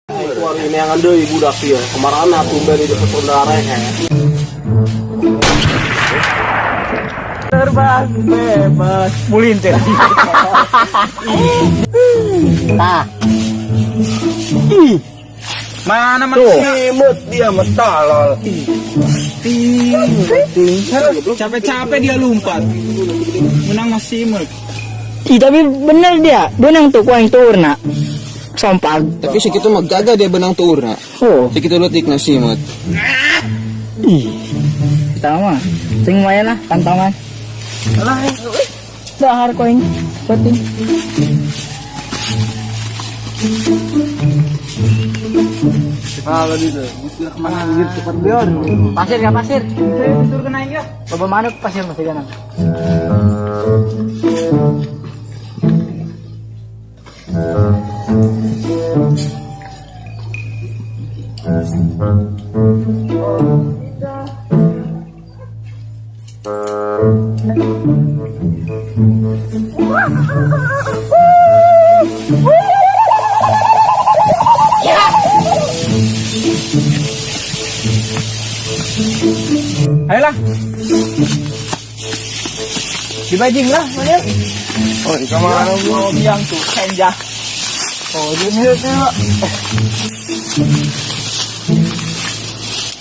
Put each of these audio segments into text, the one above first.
Keluar ini yang ada ibu budak ya. Kemarin tumben di dekat saudara ya. Terbang bebas. Mulintir. Tah. Ih. Mana manusia? Imut dia metolol. Capek-capek dia lompat. Menang masih imut. Ih, tapi bener dia. Benang tuh kuang turna. Sompag. Tapi segitu mah gagal dia benang turna. Oh. Segitu letik nasi mat. Ih. Kita mah. Sing lumayan lah kantongan. Alah, Dahar koin. Penting. Kalau gitu, mesti kemana anjir cepat biar. Pasir nggak pasir? Tur kena ya. Bapak manuk pasir masih kan? Ayolah. Dibajing lah, mana? Oh, kemana Oh, biang tuh, senja. Oh, dia dia.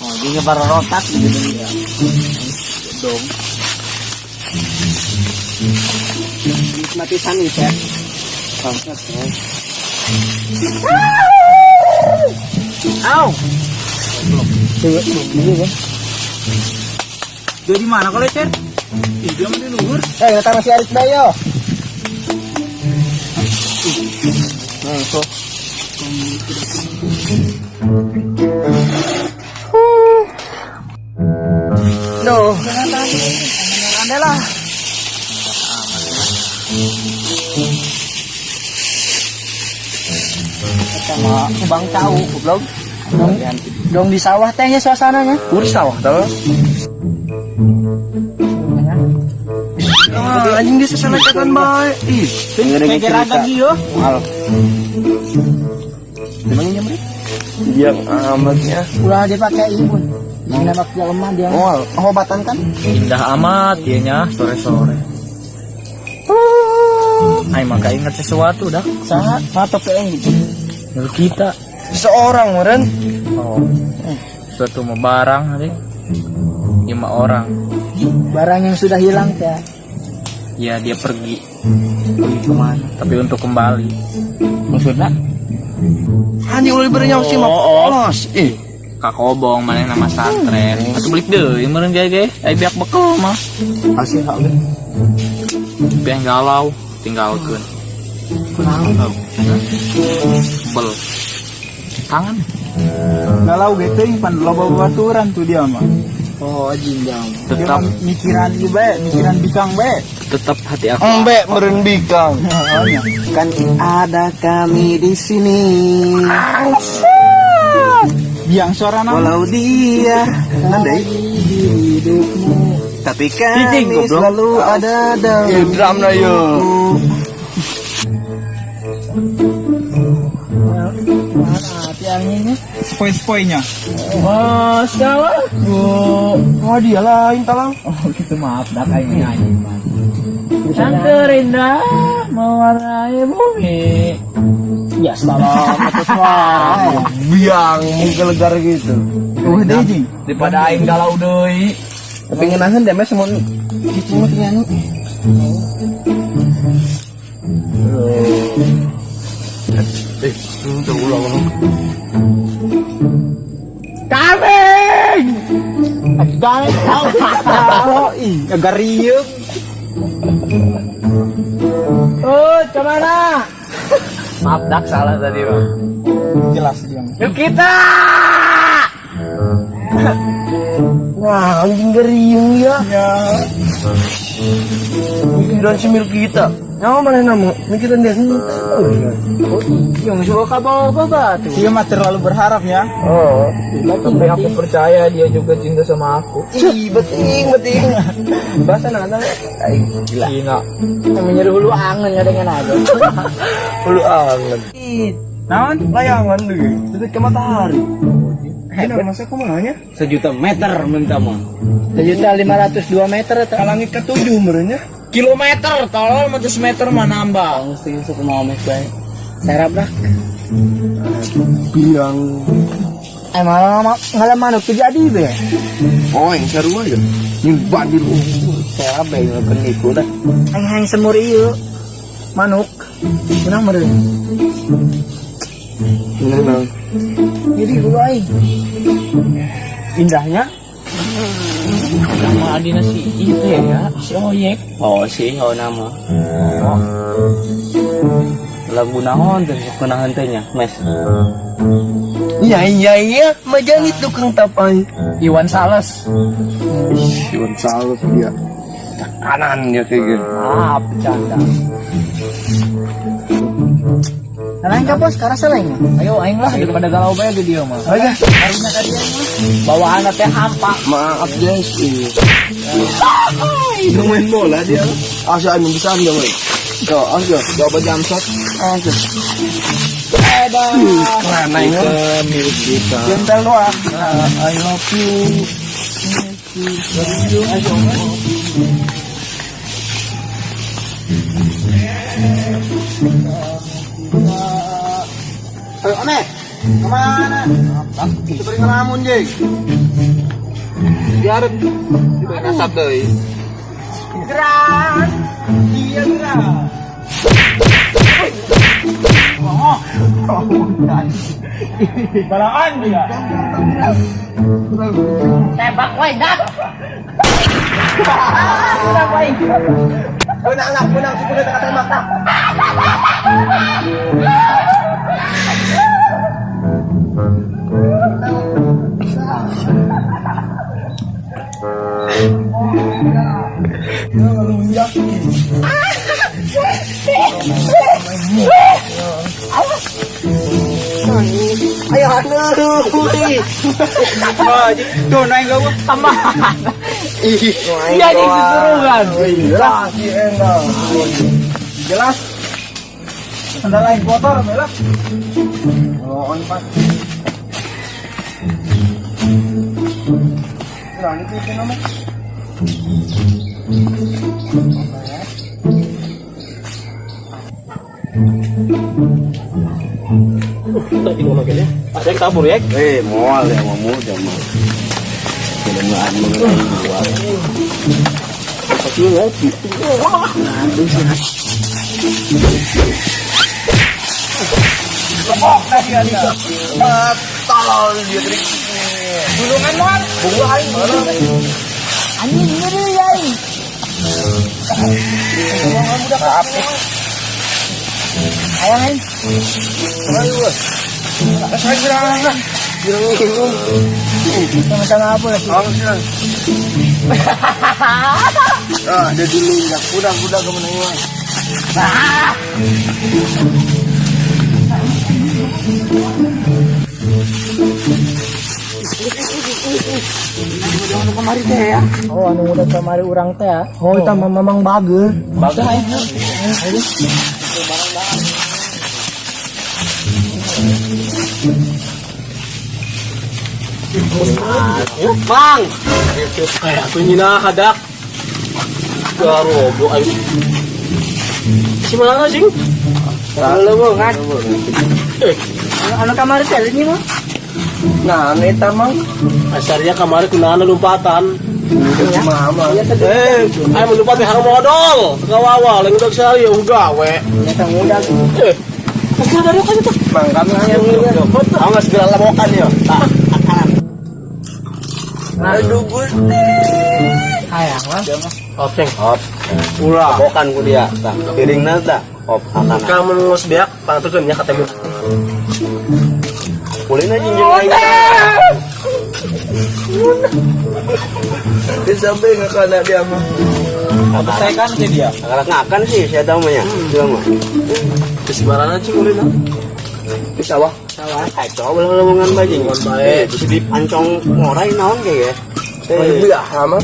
Oh, dia ngebar rotak gitu dia. Dong. Nikmati sani, ya. Bangsat ya. Au. Coba, iya kan? Dia di mana kalau Cer? Ih, dia mah di luhur. Eh, datang si Aris Bayo. Nah, so. Duh. Anda lah. Sama Bang tahu, goblok. Dong, dong di sawah tehnya suasananya. Uri sawah tau. Ah, anjing dia sesalecatan bae. Ih, Kayak raga gitu. Mal. Emangnya nyampe? Biang amatnya. Ulah dipakai ibu. Nembak jelema dia. Oh, obatan kan? Indah amat dianya sore-sore. Ay, maka ingat sesuatu dah. Saha, saha topeng gitu. Menurut kita. Seorang meren. Oh. Suatu mau barang hari. 5 orang. Barang yang sudah hilang teh. Ya dia pergi. Pergi kemana? Tapi untuk kembali. Maksudnya? Anjing ulah beri nyawa sih mah. Oh, oh. Polos. Ih, Kakobong mana nama santren. Atau balik deh, meureun ge ge. Ai biak bekel mah. hasil hak ge. Biang galau tinggalkeun. Kunaon? Bel. Tangan. Galau gitu, pan loba baturan tuh dia mah. Oh, jinjang. Dia Tetap mah mikiran ieu bae, mikiran bikang bae. tetap hati aku. Embe meren bikang. Heeh, Kan ada kami di sini. Biang suara nama. Walau dia nandai, Hidupmu. tapi Cicing, kami goblok. selalu ada dalam. Ih, drum na yo. Mana hati anginnya? Sepoi-sepoinya. Masalahku. Oh, dia lain talang. Oh gitu maaf dah kayak nyanyi mah. Yang terindah mewarnai bumi. Ya salam atas suara. Biang menggelegar gitu. Deh jing. Daripada aing galau deui. Tapi ngenahan deh mes mun cicing mah nyanyi. Eh, itu ulang. Kambing! Kambing tahu. Oh, ih, agak rieuk. Oh, kemana? Maaf dak salah tadi bang. Jelas dia. Yuk kita. Wah, anjing geriung ya. Ya. Mikiran si milik kita. Nyawa mana nama? Mikiran dia sendiri. Oh, iya, suka kabawa batu. Dia mah terlalu berharap ya. Oh. Tapi aku percaya dia juga cinta sama aku. Ih, beting, beting. Bahasa nana. Ay, gila. Gila. Namanya hulu angen ya dengan aja. Hulu angen. Naon? Layangan deh. Dekat ke matahari. Bener, masa kumahanya? 1 juta meter minta mah. 1.502 meter atau? Ke langit ketujuh merenya. Kilometer, tolol mah meter mah nambah. Mesti suka mau mes bae. Serap lah. Biang. Eh malah ngalah manuk tuh jadi be. Oh, yang seru aja. Nyimpan dulu. Saya apa yang penipu dah. Hang hang semur ieu. Manuk. Kenapa meureun? Bener, Bang. Jadi gua aing. Indahnya? Sama Adina si itu ya, si Oyek. Oh, si oh nama. Oh. Lagu naon teh sok kenahan teh nya, Mes. Iya, iya, iya. Majangit tukang tapai. Iwan Sales. Iwan Sales dia. Kanan dia kayak gitu. Ah, bercanda. Lain ka bos, karasa lain. Ayo aing lah daripada galau bae di dia mah. Ayo, Harusnya ka dia mah. Bawaan teh hampa. Maaf guys. Iya. Dia main bola dia. Asa anu bisa dia main. Yo, ayo, coba jam shot. Ayo. Keren aing. Milik kita. Jentel doang. I love you. Ayo, Ame. Kemana? Seperti ngelamun, Jeng. Biar di nasab deh. Gerak. Iya gerak. Balaan dia. Tembak wae dak. Tembak wae. Benang lah, benang supaya tak tembak tak. Ayo, aduh, Tuh naik gak gua? Sama. Ih, Iya anjing susuruhan. Jelas, enak. Jelas. Anda lain kotor, bela. Oh, on pas. Nah, ini tuh nama. Saya kabur ya. Eh, mual ya, mau muda mah. Kedengaran mengenai luar. Pasti ngopi. Tolol dia trik. Gulungan moal. Bunga aing. Anjing ngeri aing. Ayang aing. Saya bilang lah. Bilang Sama-sama apa lagi? Ah, dia dulu ya. Udah kemana ini? Oh, anu udah kamari urang teh ya. Oh, itu mah mamang bager. Bagus aing. Mang. Kayak aku ini nah hadak. Garobo ayo. Si mana sih? Lalu kan. Eh, Anu kamari teh ini mah. nah, eta mang. Asarnya kamari kunana lompatan. Mama. Eh, ayo melompat teh harang modal. Kawawa, lain udah sehari ya gawe. Nyata muda. Eh, pasti dari kan itu. Bang, kami hanya Aku nggak segera lapokan ya. Aduh Gusti. Hayang lah. Openg. Op. Ulah. Bokan ku dia. Tah, piringna tah. Op akana. Kamu ngus beak, panturkeun nya katemu. Kulina jinjing aing. Dia sampai ngakana dia mah. Saya kan sih dia. Akarak ngakan sih saya tahu mah ya. Dia mah. Terus barana cing ulina. Di sawah. Sawah. Kacau ulah lewongan bajing. Lewongan bae. Terus di pancong ngorai naon kayak ya. Lagi Eh, beli ah mah.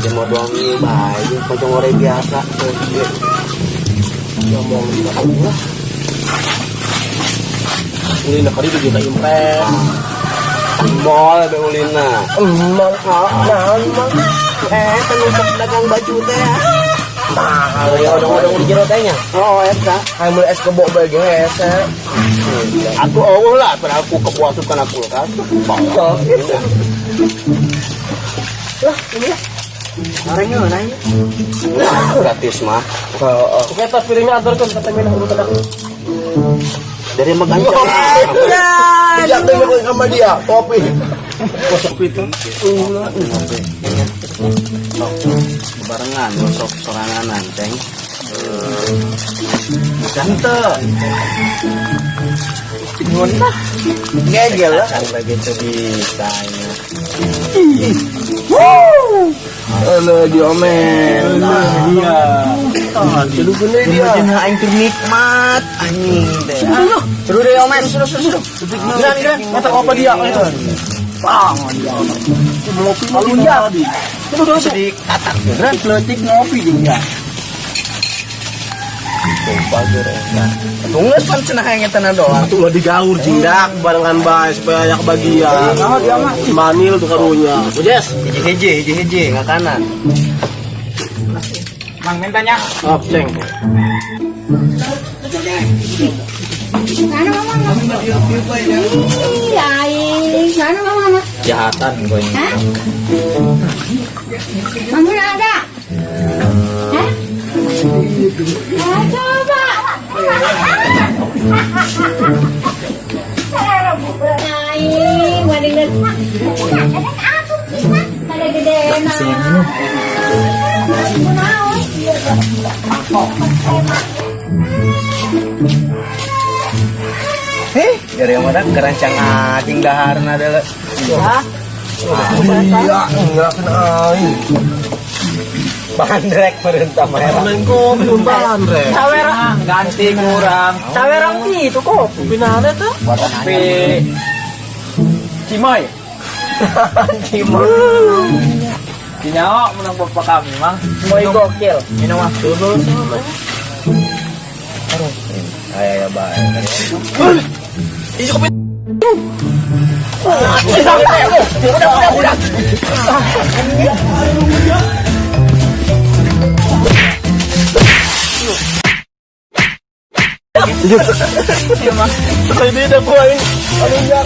dia mau doang bae, pancong ngorai biasa. Ngomong di lah. Ulina kali itu kita impres. Mall be ulina. Emang naon mah. Eh, penusuk dagang baju teh. Mahal Ya odong-odong di jero teh nya. Oh, eta. Hayang meuli es kebo bae ge hese. Aku eueuh lah, pada aku kebo asup kana kulkas. Oh, gitu. Orangnya nanya. Gratis mah. Heeh. Oke, tas piringnya antarkeun ka Temina urutan aku. Dari megancang. Jatuh sama dia, kopi. Kosok itu. Barengan gosok soranganan, Ceng. Bukan teu. Ngegel lah. Kan begitu bisa ini. Alah diomen. Iya. Seru bener dia. Jeung aing keur nikmat anjing teh. Seru deh omen, seru seru seru. Geran, geran. Mata apa dia? Itu. Bang. Ngopi mah tadi. Terus terus. Di katak. Geran leutik ngopi jeung dia. Tunggu pan cenah aing eta doang. Tuh ulah digaur jingdak barengan bae supaya aya kebagian. Nah, dia mah. Si Manil tuh karunya. Ujes. Hiji-hiji, hiji-hiji ngakanan. Mang mintanya. Op, ceng. Mana mama? Ih, aing. Mana mama? Jahatan gue ini. Hah? Mama ada? Hah? Ah, coba. Aing, waduh. Ada gede nah. Heh, dari yang mana kerancang anjing daharna adalah. Iya, enggak kena aing. Bandrek merentah merah. Main kopi bandrek. Cawerang ganti kurang. Cawerang itu kok. Pinane tuh. Kopi. Cimoy. Cimoy. Dinyawa menang bapak kami, Mang. Cimoy gokil. Minum ah. Ayo ya bae. Udah. Sekali beda gua ini. Aduh, ya.